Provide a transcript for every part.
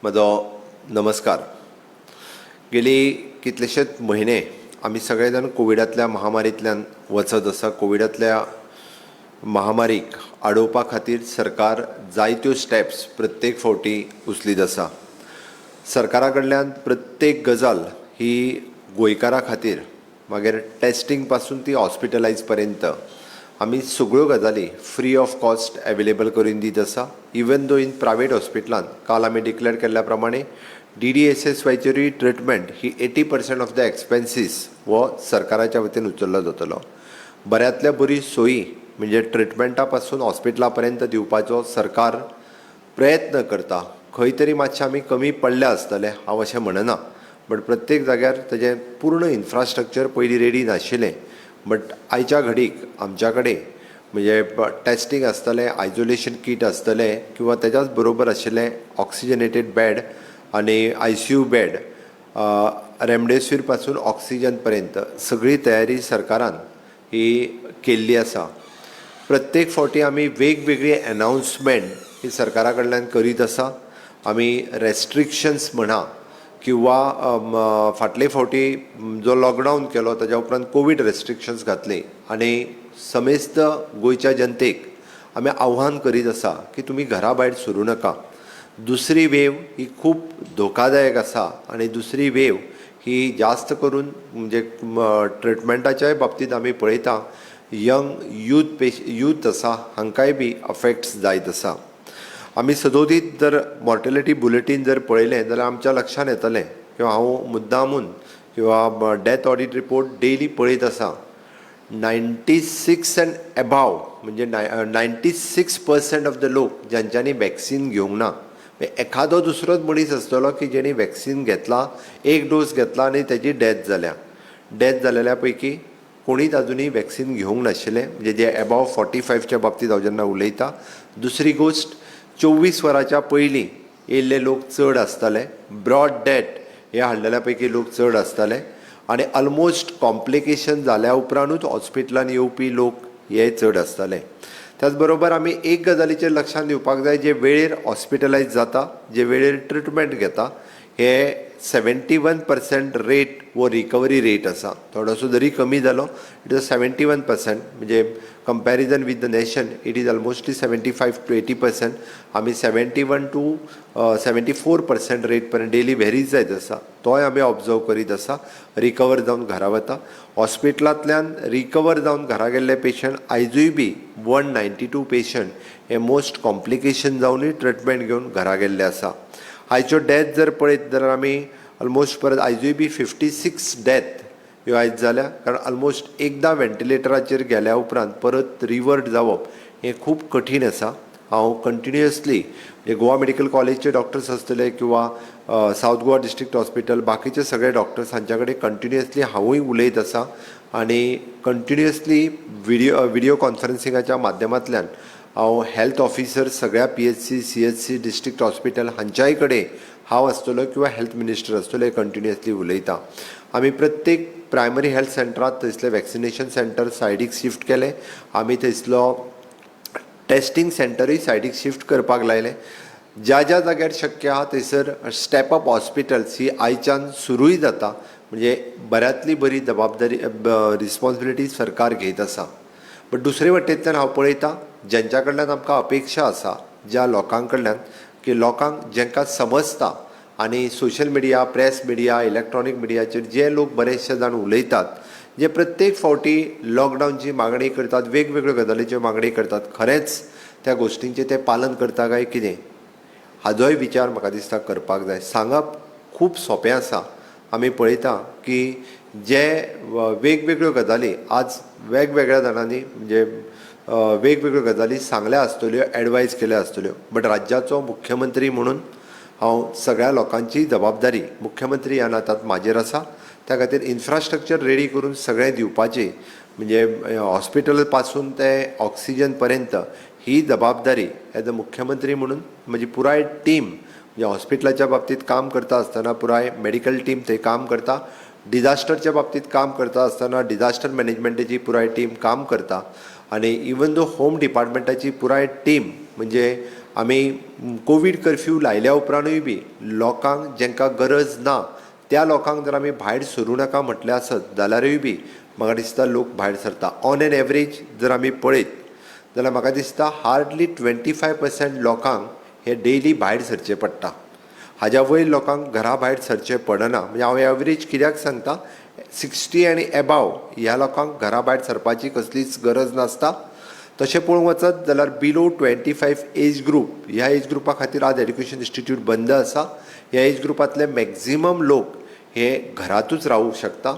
म्हजो नमस्कार. गेली कितलेशेच म्हयने आमी सगळे जाण कोविडांतल्या महामारींतल्यान वचत आसा. कोविडांतल्या महामारीक आडोवपा खातीर सरकार जायत्यो स्टेप्स प्रत्येक फावटी उचलीत आसा. सरकारा कडल्यान प्रत्येक गजाल ही गोंयकारा खातीर, मागीर टेस्टींग पासून ती हॉस्पिटलायज पर्यंत, आमी सगळ्यो गजाली फ्री ऑफ कॉस्ट एवेलेबल करून दीत आसा. इवन दो इन प्रायवेट हॉस्पिटलान काल आमी डिक्लेर केल्ल्या प्रमाणे डीडीएसएसवायचेरूय ट्रिटमेंट ही 80% ऑफ the expenses हो सरकाराच्या वतीन उचललो जातलो. बऱ्यांतल्या बरी सोयी म्हणजे ट्रिटमेंटा पासून हॉस्पिटला पर्यंत दिवपाचो सरकार प्रयत्न करता. खंय तरी मातशें आमी कमी पडल्या आसतले, हांव अशें म्हणना, बट प्रत्येक जाग्यार तेजें पूर्ण इन्फ्रास्ट्रक्चर पयलीं रेडी नाशिल्लें. बट आयच्या घडीक आमच्या कडेन म्हणजे टेस्टींग आसतलें, आयजोलेशन कीट आसतलें किंवा तेज्याच बरोबर आशिल्लें ऑक्सिजनेटेड बेड आनी आयसीयू बेड, रेमडेसिवीर पासून ऑक्सिजन पर्यंत सगळी तयारी सरकारान ही केल्ली आसा. प्रत्येक फावटी आमी वेगवेगळी एनावन्समेंट ही सरकारा कडल्यान करीत आसा. आमी रेस्ट्रिक्शन्स म्हणा किंवा फाटले फावटी जो लॉकडावन केलो ताज्या उपरांत कोवीड रेस्ट्रिक्शन्स घातले आनी समेस्त गोंयच्या जनतेक आमी आव्हान करीत आसा की तुमी घरा भायर सरूं नाका. दुसरी वेव ही खूब धोकादायक आसा आनी दुसरी वेव ही जास्त करून म्हणजे ट्रिटमेंटाच्याय बाबतींत आमी पळयता, यंग यूथ आसा हांकांय बी अफेक्ट्स जायत आसा. आमी सदोदीत जर मॉर्टेलिटी बुलेटीन जर पळयलें जाल्यार आमच्या लक्षांत येतलें, किंवा हांव मुद्दामून किंवा डेथ ऑडीट रिपोर्ट डेली पळयत आसा, 96 एंड एबाव म्हणजे 96% ऑफ the लोक ज्यांच्यांनी वॅक्सिन घेवंक ना. एखादो दुसरोच मनीस आसतलो की जेणी वॅक्सिन घेतला, एक डोस घेतला आनी तेजी डेथ जाल्या. डेथ जालेल्या पैकी कोणीच अजुनूय वॅक्सिन घेवंक नाशिल्लें, म्हणजे जे एबाव 45च्या बाबतींत हांव जेन्ना उलयतां. दुसरी गोश्ट, 24 वरांच्या पयलीं येयल्ले लोक चड आसताले, ब्रॉड डेथ हे हाडलेल्या पैकी लोक चड आसताले आनी ऑलमोस्ट कॉम्प्लिकेशन जाल्या उपरांतूच हॉस्पिटलान येवपी लोक हे चड आसताले. त्याच बरोबर आमी एक गजालीचेर लक्षांत दिवपाक जाय, जे वेळेर हॉस्पिटलायज जाता, जे वेळेर ट्रिटमेंट घेता, हे 71% रेट वो रिकवरी रेट आसा. थोडोसो जरी कमी जालो, it is 71%, म्हणजे comparison with the nation it is almostly 75 to 80%. आमी 71 to 74% rate पर्यंत डेली व्हेरीज जायत आसा, तोय आमी ऑब्जर्व करीत आसा. रिकवर जावन घरा वता, हॉस्पिटलांतल्यान रिकवर जावन घरा गेल्ले पेशंट आयजूय बी 192 पेशंट हे मोस्ट कॉम्प्लिकेशन जावनूय ट्रिटमेंट घेवन घरा गेल्ले आसा. आयच्यो डेथ जर पळयत जाल्यार आमी ऑलमोस्ट परत आयजूय बी 56 डेथ ह्यो आयज जाल्या, कारण ऑलमोस्ट एकदां वेंटिलेटराचेर गेल्या उपरांत परत रिवर्ट जावप हें खूब कठीण आसा. हांव कंटिन्युअसली म्हणजे गोवा मेडिकल कॉलेजचे डॉक्टर्स आसतले किंवा सावथ गोवा डिस्ट्रिक्ट हॉस्पिटल, बाकीचे सगळे डॉक्टर्स हांच्या कडेन कंटिन्युअसली हांवूय उलयत आसा आनी कंटिन्युअसली व्हिडियो कॉन्फरन्सिंगाच्या माध्यमांतल्यान हांव हेल्थ ऑफिसर सगळ्या पीएचसी, सीएचसी, डिस्ट्रिक्ट हॉस्पिटल हांच्याय कडेन हांव आसतलो किंवा हेल्थ मिनिस्टर आसतलो, कंटिन्युअसली उलयता. आमी प्रत्येक प्रायमरी हेल्थ सेंटरात थंयसले वॅक्सिनेशन सेंटर सायडीक शिफ्ट केले. आमी थंयसलो टेस्टींग सेंटरूय सायडीक शिफ्ट करपाक लायलें. ज्या ज्या जाग्यार शक्य आहा थंयसर स्टेप अप हॉस्पिटल्स ही आयच्यान सुरूय जाता. म्हणजे बऱ्यांतली बरी जबाबदारी, रिस्पॉन्सिबिलिटी सरकार घेयत आसा. बट दुसरे वटेंतल्यान हांव पळयतां, जेंच्या कडल्यान आमकां अपेक्षा आसा, ज्या लोकां कडल्यान की लोकांक जेंकां समजता आनी social media, press media, electronic मिडियाचेर जे लोक बरेचशे जाण उलयतात, जे प्रत्येक फावटी लॉकडावनची मागणी करतात, वेगवेगळ्यो गजालीच्यो मागणी करतात, खरेंच त्या गोश्टींचें ते पालन करता काय कितें, हाजोय विचार म्हाका दिसता करपाक जाय. सांगप खूब सोंपें आसा. आमी पळयता की जे वेगवेगळ्यो गजाली आज वेगवेगळ्या जाणांनी म्हणजे वेगवेगळ्यो गजाली सांगल्या आसतल्यो, एडवायज केल्या आसतल्यो, बट राज्याचो मुख्यमंत्री म्हणून हांव सगळ्या लोकांची जबाबदारी मुख्यमंत्री ह्या नात्यान म्हाजेर आसा. त्या खातीर इन्फ्रास्ट्रक्चर रेडी करून सगळें दिवपाची, म्हणजे हॉस्पिटल पासून ते ऑक्सिजन पर्यंत, ही जबाबदारी एज अ मुख्यमंत्री म्हणून म्हजी पुराय टीम, म्हणजे हॉस्पिटलाच्या बाबतींत काम करता आसतना पुराय मेडिकल टीम थंय काम करता, डिजास्टरच्या बाबतींत काम करता आसतना डिजास्टर मॅनेजमेंटाची पुराय टीम काम करता आनी इवन दो होम डिपार्टमेंटाची पुराय टीम, म्हणजे आमी कोवीड कर्फ्यू लायल्या उपरांतूय बी लोकांक जेंकां गरज ना त्या लोकांक जर आमी भायर सरूं नाका म्हटलें आसत जाल्यारूय बी म्हाका दिसता लोक भायर सरता. ऑन एन एवरेज जर आमी पळयत जाल्यार म्हाका दिसता हार्डली 25% लोकांक हे डेली भायर सरचें पडटा. हाज्या वयर लोकांक घरा भायर सरचें पडना. म्हणजे हांव एवरेज कित्याक सांगता, 60 आनी एबाव ह्या लोकांक घरा भायर सरपाची कसलीच गरज नासता. तशें पळोवंक वचत जाल्यार बिलो 25 एज ग्रूप, ह्या एज ग्रुपा खातीर आज एड्युकेशन इन्स्टिट्यूट बंद आसा. ह्या एज ग्रुपांतले मॅक्झिमम लोक हे घरातूच रावूंक शकता.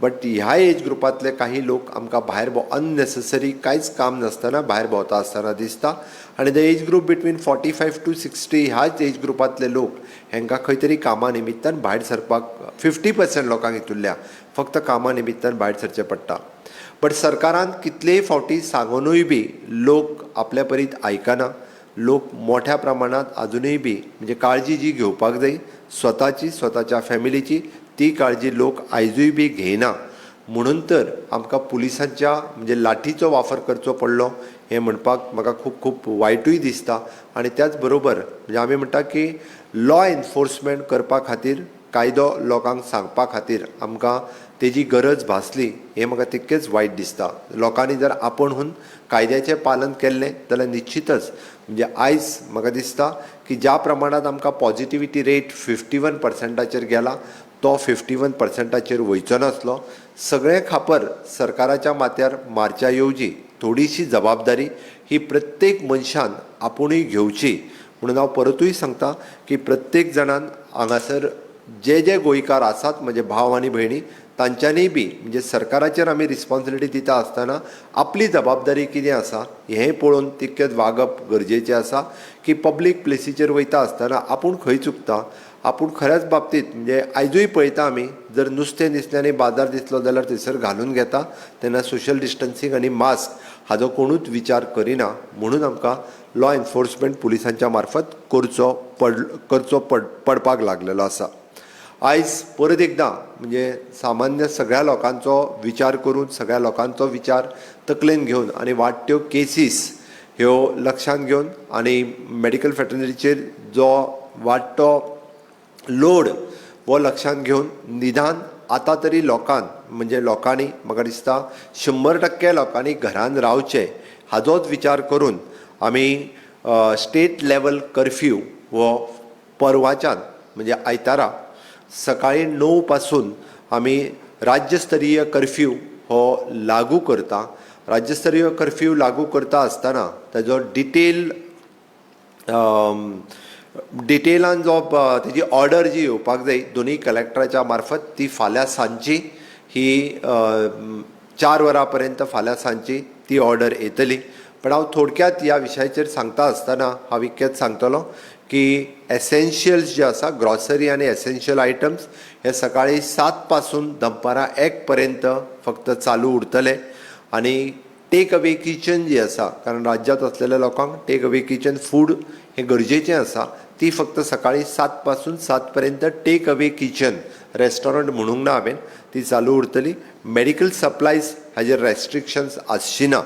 बट ह्या एज ग्रुपांतले काही लोक आमकां भायर अननेसेसरी कांयच काम नासतना भायर भोंवता आसतना दिसता. आनी the age group between 45 to 60, ह्याच एज ग्रुपांतले लोक हांकां खंय तरी कामा निमित्तान भायर सरपाक, 50% लोकांक हितूंतल्या फक्त कामा निमित्तान भायर सरचें पडटा. बट सरकारान कितलेय फावटी सांगुनूय बी लोक आपल्या परीत आयकना. लोक मोठ्या प्रमाणांत आजुनूय बी म्हणजे काळजी जी घेवपाक जाय स्वताची, स्वताच्या फॅमिलीची, ती काळजी लोक आयजूय बी घेयना. म्हणून तर आमकां पुलिसांच्या म्हणजे लाठीचो वापर करचो पडलो हें म्हणपाक म्हाका खूब खूब वायटूय दिसता. आनी त्याच बरोबर म्हणजे आमी म्हणटा की लॉ एनफोर्समेंट करपा खातीर, कायदो लोकांक सांगपा खातीर आमकां तेजी गरज भासली हें म्हाका तितकेंच वायट दिसता. लोकांनी जर आपूण कायद्याचें पालन केल्लें जाल्यार निश्चितच म्हणजे आयज म्हाका दिसता की ज्या प्रमाणांत आमकां पॉजिटिविटी रेट 51%चेर गेला तो 51%चेर वयचो नासलो. सगळें खापर सरकाराच्या माथ्यार मारच्या येवजी थोडीशी जबाबदारी ही प्रत्येक मनशान आपुणूय घेवची. म्हणून हांव परतूय सांगता की प्रत्येक जाणान हांगासर जे जे गोंयकार आसात, म्हजे भाव आनी भयणी, तांच्यांनी बी म्हणजे सरकाराचेर आमी रिस्पोन्सिबिलिटी दिता आसतना आपली जबाबदारी कितें आसा हें पळोवन तितकेंच वागप गरजेचें आसा. की पब्लीक प्लेसीचेर वयता आसतना आपूण खंय चुकता, आपूण खऱ्याच बाबतींत म्हणजे आयजूय पळयता आमी जर नुस्तें दिसलें आनी बाजार दिसलो जाल्यार थंयसर घालून घेता तेन्ना सोशल डिस्टन्सींग आनी मास्क हाजो कोणूच विचार करिना. म्हणून आमकां लॉ एनफोर्समेंट पुलिसांच्या मार्फत करचो पडपाक लागलेलो आसा. आयज परत एकदां म्हणजे सामान्य सगळ्या लोकांचो विचार करून, सगळ्या लोकांचो विचार तकलेन घेवन आनी वाडट्यो केसीस ह्यो लक्षांत घेवन आनी मेडिकल फेटर्निटीचेर जो वाडटो लोड हो लक्षांत घेवन निदान आतां तरी लोकान म्हणजे लोकांनी म्हाका दिसता 100% लोकांनी घरान रावचें हाजोच विचार करून आमी स्टेट लेवल कर्फ्यू हो परवाच्यान म्हणजे आयतारा सकाळी 9 पासून आमी राज्यस्तरीय कर्फ्यू हो लागू करता. राज्यस्तरीय कर्फ्यू लागू करता आसतना ताजो डिटेलान जो तेजी ऑर्डर जी येवपाक जाय दोनूय कलेक्टराच्या मार्फत ती फाल्यां सांजची ही 4 वरां पर्यंत फाल्यां सांजची ती ऑर्डर येतली. पण हांव थोडक्यात ह्या विशयाचेर सांगता आसतना हांव इतकेंच सांगतलो की एसेन्शियल्स जे आसा, ग्रॉसरी आनी एसेन्शियल आयटम्स हे सकाळी 7 पासून दनपारां 1 पर्यंत फक्त चालू उरतले. आनी टेक अवे किचन जी आसा, कारण राज्यांत आसलेल्या लोकांक टेक अवे किचन फूड हें गरजेचें आसा, ती फक्त सकाळी 7 पासून 7 पर्यंत टेक अवे किचन रेस्टॉरंट म्हणूंक ना हांवें, ती चालू उरतली. मेडिकल सप्लायज हाजेर रेस्ट्रिक्शन्स आसची ना.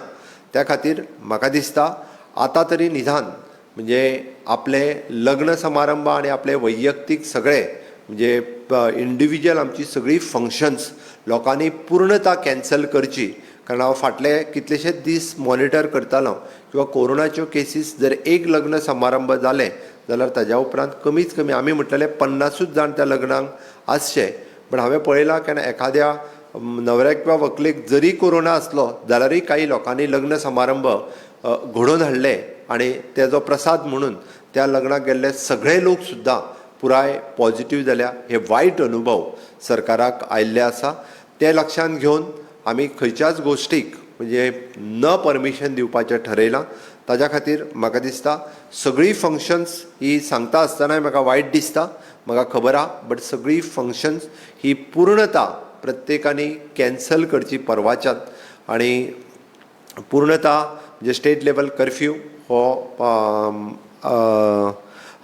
त्या खातीर म्हाका दिसता आतां तरी निदान म्हणजे आपले लग्न समारंभ आनी आपले वैयक्तीक सगळे म्हणजे इंडिविज्युअल आमची सगळीं फंक्शन्स लोकांनी पूर्णता कॅन्सल करची. कारण हांव फाटले कितलेशेच दीस मॉनिटर करतालो किंवा कोरोनाच्यो केसीस जर एक लग्न समारंभ जाले जाल्यार ताज्या उपरांत कमीत कमी आमी म्हटलेले 50 जाण त्या लग्नाक आसचे. पण हांवें पळयलां केन्ना एखाद्या न्हवऱ्याक किंवा व्हंकलेक जरी कोरोना आसलो जाल्यारूय काही लोकांनी लग्न समारंभ घडोवन हाडले आनी तेजो प्रसाद म्हणून त्या लग्नाक गेल्ले सगळे लोक सुद्दां पुराय पॉजिटीव जाल्या. हे वायट अनुभव सरकाराक आयिल्ले आसा. ते लक्षांत घेवन आमी खंयच्याच गोश्टीक म्हणजे न परमिशन दिवपाचें ठरयलां. ताज्या खातीर म्हाका दिसता सगळीं फंक्शन्स ही सांगता आसतनाय म्हाका वायट दिसता, म्हाका खबर आहा, बट सगळीं फंक्शन्स ही पूर्णता प्रत्येकानी कॅन्सल करची परवाच्यान. आनी पूर्णता म्हणजे स्टेट लेवल कर्फ्यू हो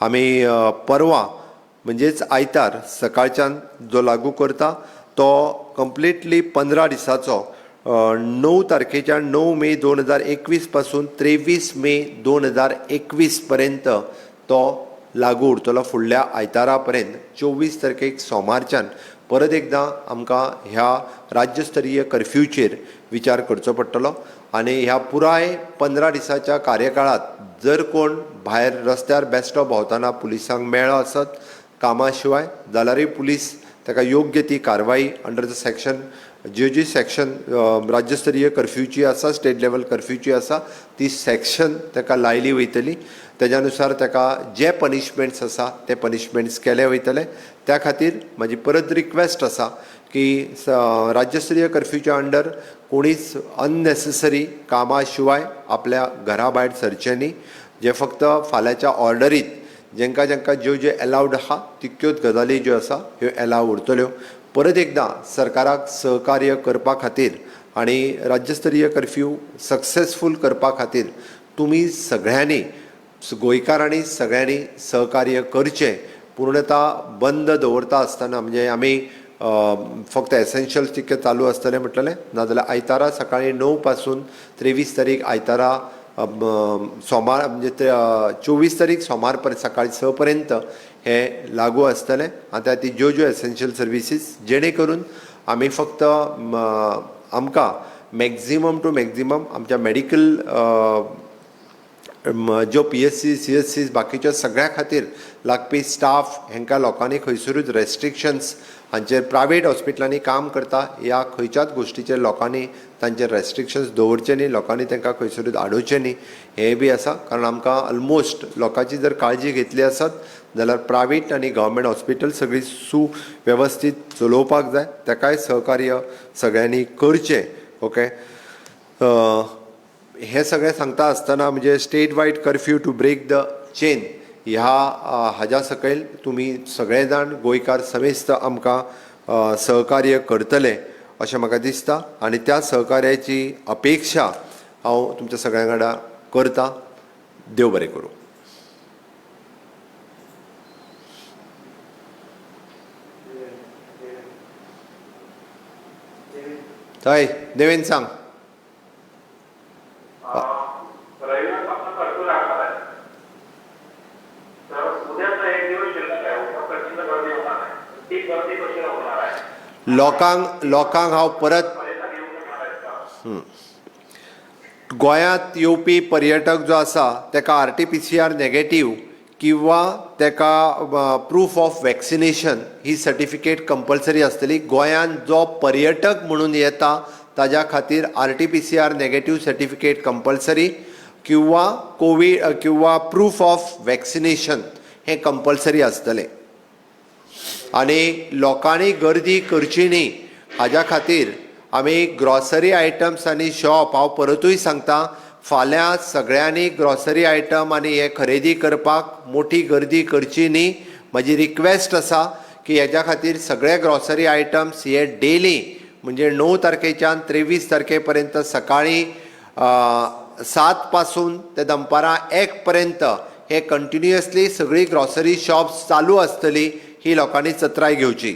आमी परवा म्हणजेच आयतार सकाळच्यान जो लागू करता तो कंप्लिटली 15 दिसाचो 9 तारखेच्या 9 मे 2021 पासून 23 मे 2021 पर्यंत तो लागू उरतलो. फुडल्या आयतारा पर्यंत 24 तारखेक सोमारच्यान परत एकदां आमकां ह्या राज्यस्तरीय कर्फ्यूचेर विचार करचो पडटलो. आनी ह्या पुराय 15 दिसाच्या कार्यकाळांत जर कोण भायर रस्त्यार बेश्टो भोंवतना पुलिसांक मेळ्ळो आसत कामा शिवाय जाल्यारूय पुलीस ताका योग्य ती कारवाई अंडर the section ज्यो जी सेक्शन राज्यस्तरीय कर्फ्यूची आसा, स्टेट लेवल कर्फ्यूची आसा, ती सेक्शन ताका लायली वयतली. तेज्या नुसार ताका जे पनिशमेंट्स आसा ते पनिशमेंट्स केले वयतले. त्या खातीर म्हाजी परत रिक्वेस्ट आसा की राज्यस्तरीय कर्फ्यूच्या अंडर कोणीच अननेसेसरी कामा शिवाय आपल्या घरा भायर सरचें न्ही. जे फक्त फाल्यांच्या ऑर्डरीत जेंकां जेंकां ज्यो ज्यो एलावड आहा तितक्योच गजाली ज्यो आसा ह्यो एलाव उरतल्यो. परत एकदां सरकाराक सहकार्य करपा खातीर आनी राज्यस्तरीय कर्फ्यू सक्सेसफूल करपा खातीर तुमी सगळ्यांनी, गोंयकारांनी सगळ्यांनी सहकार्य करचें. पूर्णता बंद दवरता आसतना म्हणजे आमी फक्त एसेन्शियल तितकें चालू आसतलें म्हटलें, नाजाल्यार आयतारा सकाळीं 9 पासून 23 तारीख आयतारा सोमार म्हणजे 24 तारीख सोमार पर्यंत सकाळीं 6 पर्यंत हे लागू आसतलें. आनी त्या खातीर ज्यो ज्यो एसेन्शियल सर्विसीस जेणे करून आमी फक्त आमकां मॅक्झिमम टू मॅक्झिमम आमच्या मॅडिकल ज्यो PHC CHC बाकीच्या सगळ्या खातीर लागपी स्टाफ हेंकां लोकांनी खंयसरूच रेस्ट्रिक्शन्स हांचेर प्रायवेट हॉस्पिटलांनी काम करता ह्या खंयच्याच गोश्टीचेर लोकांनी तांचेर रेस्ट्रिक्शन्स दवरचे न्ही, लोकांनी तांकां खंयसरूच आडोवचें न्ही, हें बी आसा. कारण आमकां ऑलमोस्ट लोकांची जर काळजी घेतली आसत जाल्यार प्रायवेट आनी गव्हर्मेंट हॉस्पिटल सगळीं सुवेवस्थीत चलोवपाक जाय, ताकाय सहकार्य सगळ्यांनी करचें. ओके, हें सगळें सांगता आसतना म्हणजे state wide curfew to break the chain ह्या हाज्या सकयल तुमी सगळे जाण गोंयकार समेस्त आमकां सहकार्य करतले अशें म्हाका दिसता आनी त्या सहकार्याची अपेक्षा हांव तुमच्या सगळ्यां वांगडा करता. देव बरें करूं. हय देवेन सांग. लोकांक लोकांक हांव परत गोंयांत येवपी पर्यटक जो आसा तेका RT-PCR negative किंवा तेका proof of vaccination he certificate compulsory आसतली. गोंयांत जो पर्यटक म्हणून येता ताज्या खातीर RT-PCR negative certificate compulsory किंवा कोवीड किंवा प्रूफ ऑफ वॅक्सिनेशन हें कंपल्सरी आसतलें. आनी लोकांनी गर्दी करची न्ही हाज्या खातीर आमी ग्रॉसरी आयटम्स आनी शॉप, हांव परतूय सांगता, फाल्यां सगळ्यांनी ग्रॉसरी आयटम आनी हे खरेदी करपाक मोठी गर्दी करची न्ही. म्हजी रिक्वेस्ट आसा की हेज्या खातीर सगळे ग्रॉसरी आयटम्स हे डेली म्हणजे 9 तारखेच्यान 23 तारखे पर्यंत सकाळीं 7 पासून ते दनपारां 1 पर्यंत हे कंटिन्युअसली सगळी ग्रॉसरी शॉप्स चालू आसतली ही लोकांनी चत्राय घेवची.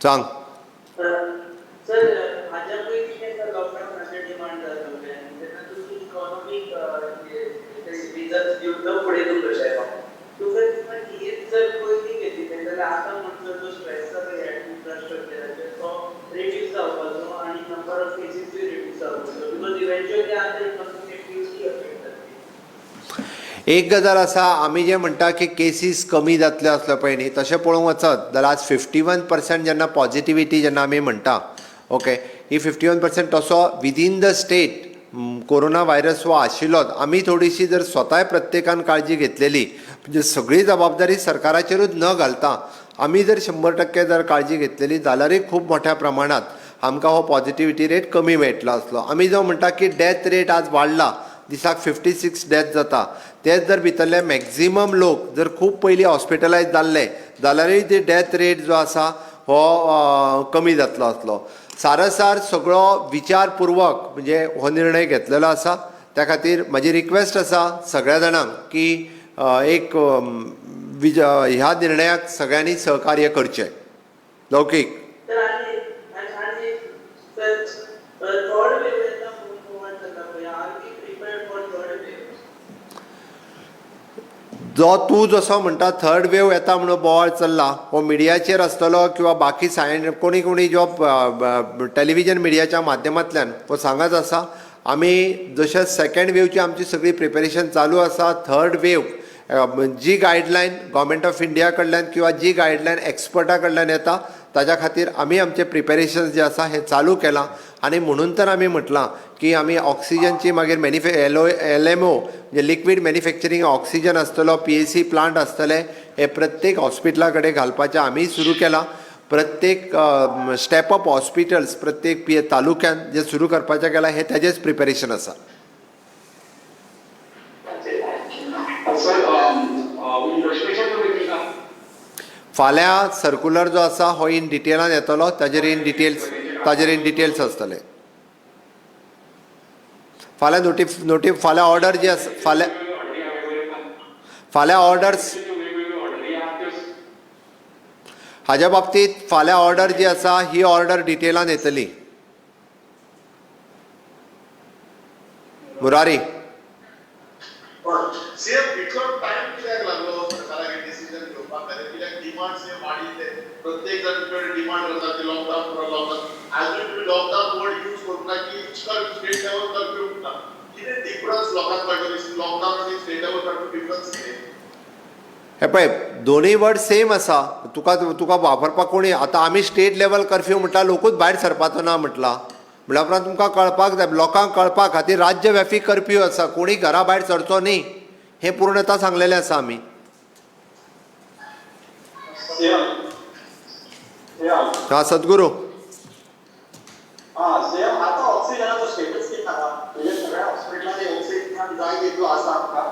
सांग. सर, हाज्या पयलीं जेन्ना लॉकडावनाचेर डिमांड जातालें तेन्ना तुमी इकॉनॉमीक रिजन्स दिवन फुडें तुमकां कशें तुमकां दिसता की हीच जर पयलीं घेतिल्लें जाल्यार आतां म्हणसर जो स्ट्रेस जाता ह्या इन्फ्रास्ट्रक्चराचेर तो रिड्यूस जावपाचो आनी नंबर ऑफ केसीसूय रिड्यूस जावपाचो, because eventually आतां इकॉनॉमी ड्युली अफेक्ट जातली. एक गजाल आसा, आमी जे म्हणटा की केसीस कमी जातले आसले पळय न्ही, तशें पळोवंक वचत जाल्यार आज 51% जेन्ना पॉजिटिविटी जेन्ना आमी म्हणटा, ओके, ही 51% तसो within the state corona virus हो आशिल्लोच. आमी थोडीशी जर स्वताय प्रत्येकान काळजी घेतलेली म्हणजे सगळी जबाबदारी सरकाराचेरूच न घालता आमी जर 100% जर काळजी घेतलेली जाल्यारूय खूब मोठ्या प्रमाणांत आमकां हो पॉजिटिविटी रेट कमी मेळटलो आसलो. आमी जो म्हणटा की डेथ रेट आज वाडला, दिसाक 56 डेथ जाता, तेच जर भितरले मॅक्झिमम लोक जर खूब पयलीं हॉस्पिटलायज जाल्ले जाल्यारूय ती डेथ रेट जो आसा हो कमी जातलो आसलो. सारासार सगळो विचारपुर्वक म्हणजे हो निर्णय घेतलेलो आसा. त्या खातीर म्हाजी रिक्वेस्ट आसा सगळ्या जाणांक की एक ह्या निर्णयाक सगळ्यांनी सहकार्य करचें. लौकीक. तर आनी आनी सर, थर्ड वेव येता म्हणून बोवाळ चल्ला पळय, are we prepared for third wave? जो तूं जसो म्हणटा थर्ड वेव येता म्हणून बोवाळ चल्ला, हो मिडियाचेर आसतलो किंवा बाकी सायन कोणी कोणी जो टेलिविजन मिडियाच्या माध्यमांतल्यान हो सांगत आसा. आमी जशें सेकेंड वेवची आमची सगळी प्रिपेरेशन चालू आसा, थर्ड वेव जी गायडलायन गव्हर्मेंट ऑफ इंडिया कडल्यान किंवा जी गायडलायन एक्सपर्टा कडल्यान येता ताज्या खातीर आमी आमचें प्रिपेरेशन जें आसा हें चालू केलां. आनी म्हणून तर आमी म्हटलां की आमी ऑक्सिजनची मागीर मॅनिफे L O L M O म्हणजे लिक्वीड मॅन्युफॅक्चरींग ऑक्सिजन आसतलो, पीएसी प्लांट आसतले, हे प्रत्येक हॉस्पिटला कडेन घालपाचें आमी सुरू केलां. प्रत्येक स्टेप अप हॉस्पिटल्स प्रत्येक पी तालुक्यान जे सुरू करपाचें केलां हें ताजेंच प्रिपेरेशन आसा. सर, रजिस्ट्रेशन फाल्यां सर्कुलर जो आसा हो इन डिटेलान येतलो, ताजेर इन डिटेल्स आसतले फाल्यां. नोटीफ नोटीफ फाल्यां ऑर्डर जी आसा, फाल्यां ऑर्डर्स हाज्या बाबतींत फाल्यां ऑर्डर जी आसा ही ऑर्डर डिटेलान येतली. मुरारी. सीएम, इतलो टायम कित्याक लागलो सरकाराक हे डिसिजन घेवपाक खातीर? कित्याक डिमांड सेम वाडिल्ले, प्रत्येक जाण तुमचे डिमांड करता की लॉकडावन करा, लॉकडावन. आजून तुमी लॉकडावन वर्ड यूज करूंक ना की स्टेट लेवल कर्फ्यू म्हणटा. कितें डिफरन्स लोकांक कळटलो लॉकडावन आनी स्टेट लेवल कर्फ्यू डिफरन्स कितें? हे पळय, दोनूय वर्ड सेम आसा. तुका वापरपाक कोणी आतां आमी स्टेट लेवल कर्फ्यू म्हटल्यार लोकूच भायर सरपाचो ना म्हटलां. म्हळ्या उपरांत तुमकां कळपाक जाय, लोकांक कळपा खातीर राज्यव्यापी कर्फ्यू आसा, कोणी घरा भायर सरचो न्ही हें पूर्णता सांगलेलें आसा आमी. CM, CM. हा सद्गुरू. हा सीएम, आता ऑक्सिजनाचो स्टेटस कितें आसा? म्हणजे सगळ्या हॉस्पिटलांनी ऑक्सिजन जाय तितलो आसा आमकां?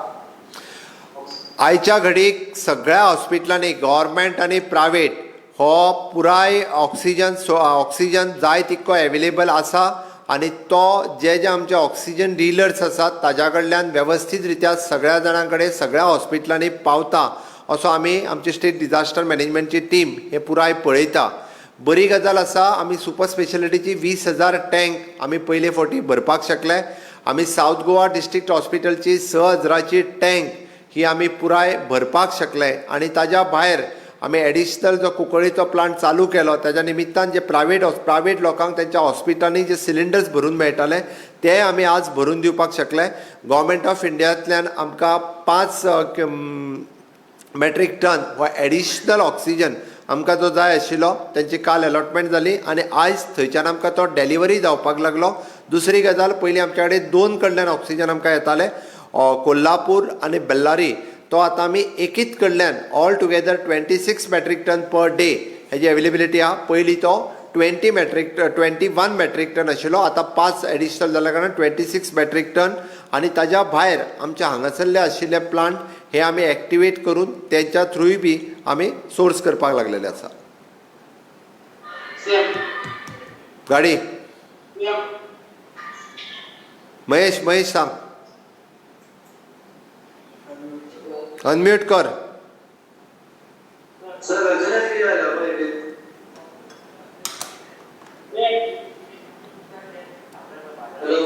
आयच्या घडीक सगळ्या हॉस्पिटलांनी गव्हर्मेंट आनी प्रायवेट हो पुराय ऑक्सिजन जाय तितको एवेलेबल आसा आनी तो जे जे आमचे ऑक्सिजन डिलर्स आसात ताज्या कडल्यान वेवस्थीत रित्या सगळ्या जाणां कडेन सगळ्या हॉस्पिटलांनी पावता असो आमी आमची स्टेट डिजास्टर मॅनेजमेंटची टीम हे पुराय पळयता. बरी गजाल आसा, आमी सुपर स्पेशलिटीची 20,000 टँक आमी पयले फावटी भरपाक शकले. आमी सावथ गोवा डिस्ट्रिक्ट हॉस्पिटलची 6 हजाराची टँक ही आमी पुराय भरपाक शकले आनी ताज्या भायर आमी एडिशनल जो कुंकळीचो प्लांट चालू केलो ताज्या निमित्तान जे प्रायवेट लोकांक तेंच्या हॉस्पिटलांनी जे सिलिंडर्स भरून मेळटाले ते आमी आज भरून दिवपाक शकले. गव्हर्मेंट ऑफ इंडियांतल्यान आमकां 5 मॅट्रीक टन हो एडिशनल ऑक्सिजन आमकां जो जाय आशिल्लो तेंची काल अलॉटमेंट जाली आनी आयज थंयच्यान आमकां तो डेलिवरी जावपाक लागलो. दुसरी गजाल, पयलीं आमच्या कडेन दोन कडल्यान ऑक्सिजन आमकां येताले, कोल्हापूर आनी बेल्लारी, तो आतां आमी एकीच कडल्यान all together 26 metric ton per day हेजी एवेलेबिलिटी आहा. पयलीं तो 21 metric ton आशिल्लो, आतां 5 एडिशनल जाल्या कारणान 26 मेट्रीक टन. आनी ताज्या भायर आमच्या हांगासरले आशिल्ले प्लांट हे आमी एक्टिवेट करून तेंच्या थ्रूय बी आमी सोर्स करपाक लागलेले आसा. सीएम. गाडी. सीएम. महेश, महेश, सांग, अनम्यूट कर. सर, रचना किती झालं पहिले? हॅलो.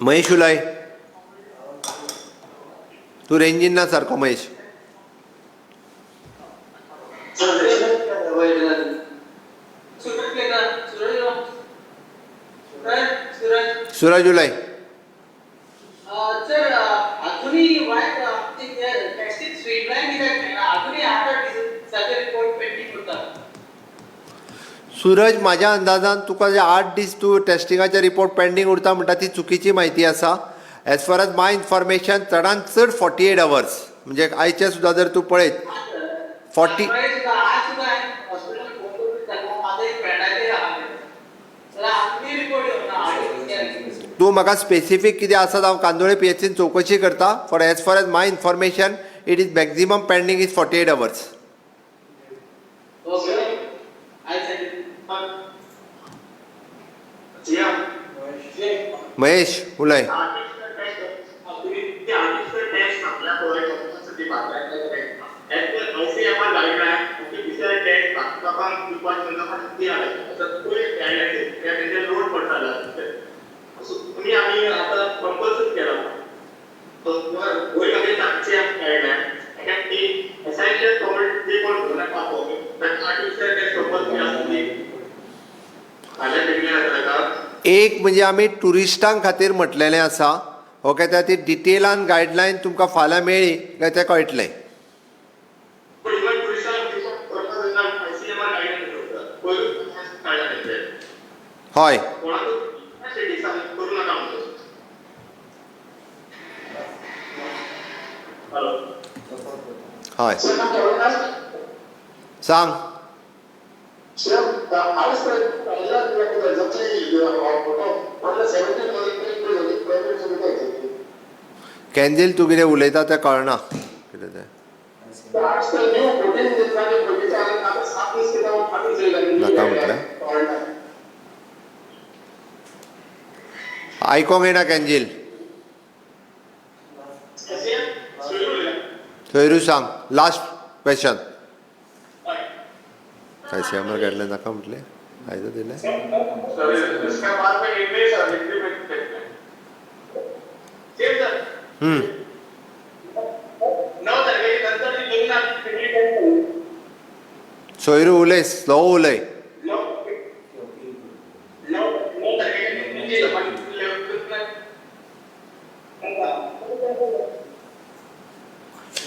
महेश, उलय तूं, रेंजीन ना सारको महेश. सर, रचना किती झालं पहिले? सूरज लेका, सूरज, सूरज, सूरज. सुरज, उलय. सर, अजूनही वाय टेस्टिंग स्ट्रीमलायन कित्याक मेळना? अजूनही 8-8 दिसाचे रिपोर्ट पेंडींग उरतात. सूरज, म्हाज्या अंदाजान तुका जे 8 दीस तूं टेस्टिंगाचे रिपोर्ट पेंडींग उरता म्हणटा ती चुकीची म्हायती आसा. As far as my information, चडान चड 48 अवर्स. म्हणजे आयचे सुद्दां जर तूं पळयत 40 सुद्धा आज सुद्धा हॉस्पिटल फोन करून विचारला, माझा एक फ्रेंडाचे आहा, तर अजूनही रिपोर्ट येवना 8 दीस. तूं म्हाका स्पेसिफीक कितें आसा हांव कांदोळे पीएचसीन चवकशी करता. For as far as my information, it is maximum pending is 48 hours. Okay, I send. CM. Mahesh, उलय. तुम्ही आर्टिफिशियल टेस्ट सांगल्या पळय, department, as per ICMR guideline. RTPCR test लोकांक दिवपाक लोकांक ती आतां पयर गायडलायन्स तेंचेर लोड पडटालो. सो तुमी आमी आतां कंपल्सरी केला. वयर आमी सांगची गायडलायन ती एसेन्शियल कम्युनिटी जे कोण आरटीपीसीआर टेस्ट कंपल्सरी आसतली. एक म्हणजे आमी ट्युरिस्टां खातीर म्हटलेलें आसा. ओके, त्या ती डिटेलान गायडलायन तुमकां फाल्यां मेळ्ळी काय तें कळटलें. हय, हय, सांग. कॅन्जील तूं कितें उलयता तें कळना कितें तें. नाका म्हटलें, आयकोंक येना. कॅन्जील सोयरू सांग लास्ट क्वेश्चन. आयसीएमआर गायडलायन नाका म्हटलें, आयज दिलें. सोयरू उलय, स्लो उलय.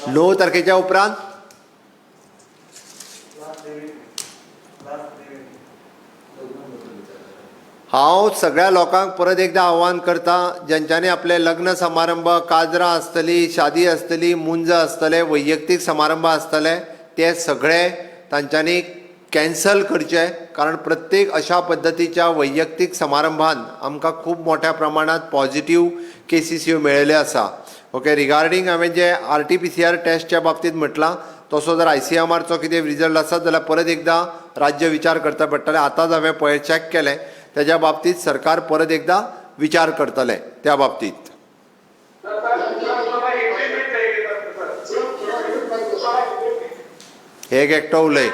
9 तारखेच्या उपरांत हांव सगळ्या लोकांक परत एकदां आव्हान करता, ज्यांच्यांनी आपले लग्न समारंभ, काजरां आसतली, शादी आसतली, मुंज आसतले, वैयक्तीक समारंभ आसतले, ते सगळे तांच्यांनी कॅन्सल करचे. कारण प्रत्येक अशा पद्दतीच्या वैयक्तीक समारंभान आमकां खूब मोठ्या प्रमाणांत पॉझिटीव केसीस ह्यो मेळिल्ले आसा. ओके, रिगार्डींग हांवें जे आरटीपीसीआर टेस्टच्या बाबतींत म्हटलां, तसो जर आयसीएमआरचो कितें रिजल्ट आसा जाल्यार परत एकदां राज्य विचार करता पडटलें. आतांच हांवें पळय चॅक केलें, तेज्या बाबतींत सरकार परत एकदां विचार करतलें त्या बाबतींत. एक एकटो उलय.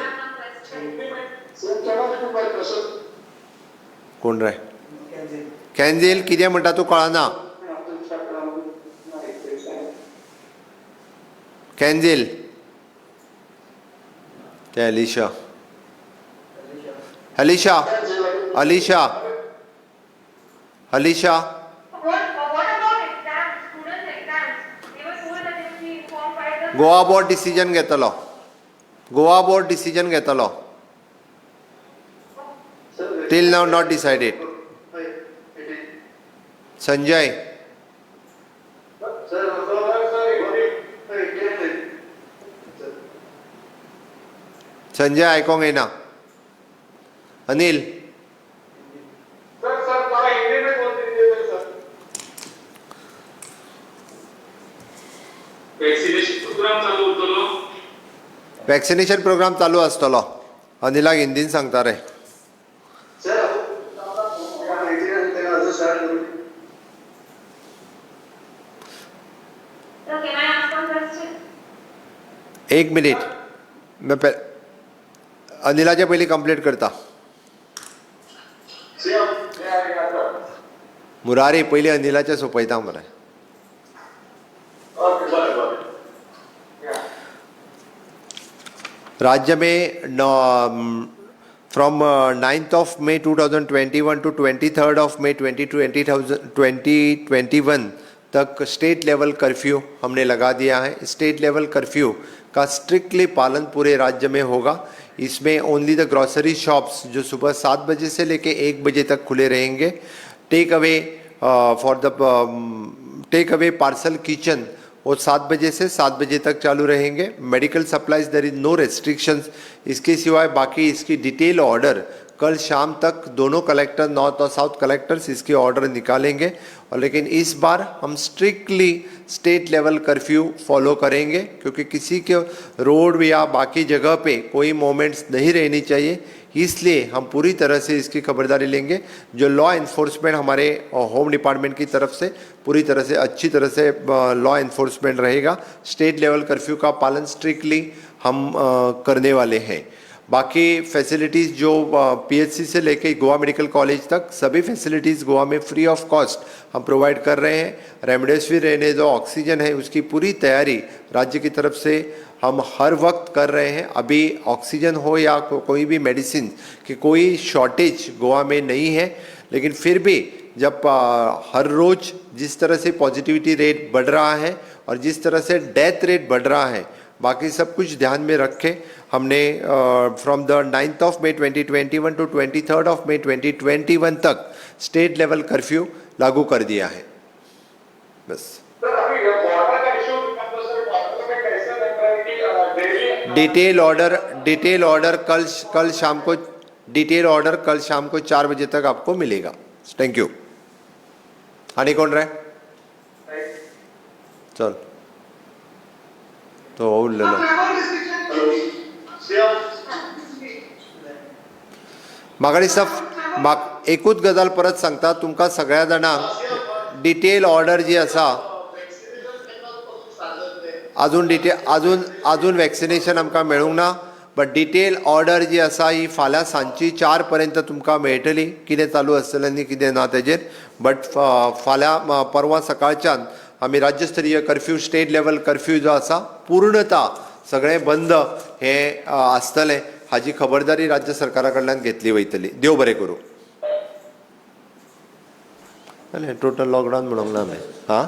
कोण रे? कॅन्जील कितें म्हणटा तूं कळना. कॅन्जील ते Alisha, Alisha, Alisha, Alisha. Goa board decision घेतलो, गोवा बोर्ड डिसिजन घेतलो. Till now not decided. Sanjay, Sanjay आयकोंक येना. अनिल, वॅक्सिनेशन प्रोग्राम चालू आसतलो. अनिलाक हिंदीन सांगता रे. एक मिनीट, अनिलाचे पयलीं कंप्लीट करता. मुरारी पयलीं अनिलाचे सोंपयता मरे. राज्य में from 9th of May 2021 to 23rd of May 2021 Tak state level curfew हमने लगा दिया है. स्टेट लेवल कर्फ्यू का स्ट्रिक्टली पालन पूरे राज्य में होगा. इसमें ओनली the grocery shops जो सुबह 7 बजे से लेके 1 बजे तक खुले रहेंगे. Take away for the take away parcel kitchen वो 7 बजे से 7 बजे तक चालू रहेंगे. Medical supplies there is no restrictions. इसके सिवाय बाकी इसकी डिटेल ऑर्डर कल शाम तक दोनों कलेक्टर, नॉर्थ और साउथ कलेक्टर्स इसकी ऑर्डर निकालेंगे. और लेकिन इस बार हम strictly state level curfew follow करेंगे, क्योंकि किसी के रोड या बाकी जगह पे कोई मोमेंट्स नहीं रहनी चाहिए. इसलिए हम पूरी तरह से इसकी खबरदारी लेंगे. जो लॉ एनफोर्समेंट हमारे होम डिपार्टमेंट की तरफ से पूरी तरह से अच्छी तरह से लॉ एनफोर्समेंट रहेगा. स्टेट लेवल कर्फ्यू का पालन स्ट्रिक्टली हम करने वाले हैं. बाकी फैसिलिटीज़ जो पीएचसी से लेके गोवा मेडिकल कॉलेज तक सभी फैसिलिटीज़ गोवा में फ्री ऑफ कॉस्ट हम प्रोवाइड कर रहे हैं। रेमडेसिविर रहने जो ऑक्सीजन है उसकी पूरी तैयारी राज्य की तरफ से हम हर वक्त कर रहे हैं। अभी ऑक्सीजन हो या कोई भी मेडिसिन की कोई शॉर्टेज गोवा में नहीं है, लेकिन फिर भी जब हर रोज़ जिस तरह से पॉजिटिविटी रेट बढ़ रहा है और जिस तरह से डेथ रेट बढ़ रहा है, बाकी सब कुछ ध्यान में रखे हमने from the 9th of May 2021 to 23rd of May 2021 Tak state level curfew लागू कर दिया है। बस सर, अभी बॉर्डर का इशू, तो सर बॉर्डर में कैसे लग रहा है कि डेली डिटेल ऑर्डर कल कल शाम को, डिटेल ऑर्डर कल शाम को 4 बजे तक आपको मिलेगा। Thank you. आणि कोण रे? चल, तो उरलेलो. Travel restriction. सीएम. म्हाका दिसता म्हाका एकूच गजाल परत सांगता तुमकां सगळ्या जाणांक, डिटेल ऑर्डर जी आसा वॅक्सिनेशन केन्ना पासून स्टार्ट जातलें? अजून डिटे अजून अजून वॅक्सिनेशन आमकां मेळूंक ना, बट डिटेल ऑर्डर जी आसा ही फाल्यां सांजची 4 पर्यंत तुमकां मेळटली, कितें चालू आसतलें आनी कितें ना तेजेर. बट फाल्यां परवां सकाळच्यान आमी राज्यस्तरीय कर्फ्यू, स्टेट लेवल कर्फ्यू जो आसा पूर्णता सगळें बंद हें आसतलें, हाजी खबरदारी राज्य सरकारा कडल्यान घेतली वयतली. देव बरें करूं. जालें, टोटल लॉकडावन म्हणूंक ना हांवें. हां.